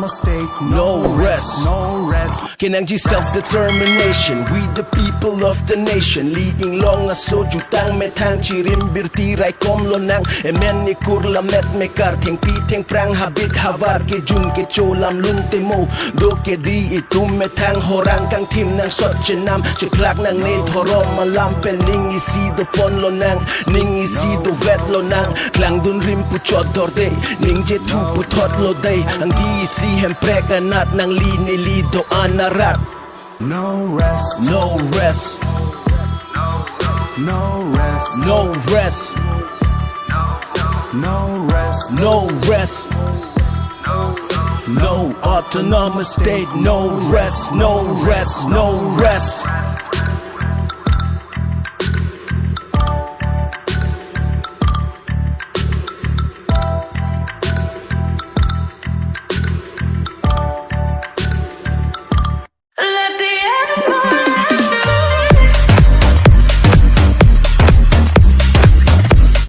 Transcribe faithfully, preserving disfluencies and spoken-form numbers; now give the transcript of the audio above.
State, no rest, no rest. Kenangji self-determination, we the people of the nation. Li inglong aso jutang methang, chirim birti raikom lonang. Emen ikur lamet mekar, thengpi thengphrang habit havar, kejung kecho lam lun temo. Do kedi itum methang horang kangthim nangsot chenam, cheplak nangne dhorom alam pen ning isi dopon lonang, ning isi dovet lonang. Klangdun rim puchot dorde, ningje thu puthot lo dei. Angdi isi hemprek anat, nangli neli do-an arat. No rest, no rest, no rest, no rest, no rest, no rest. No autonomous state, no rest, no rest, no rest.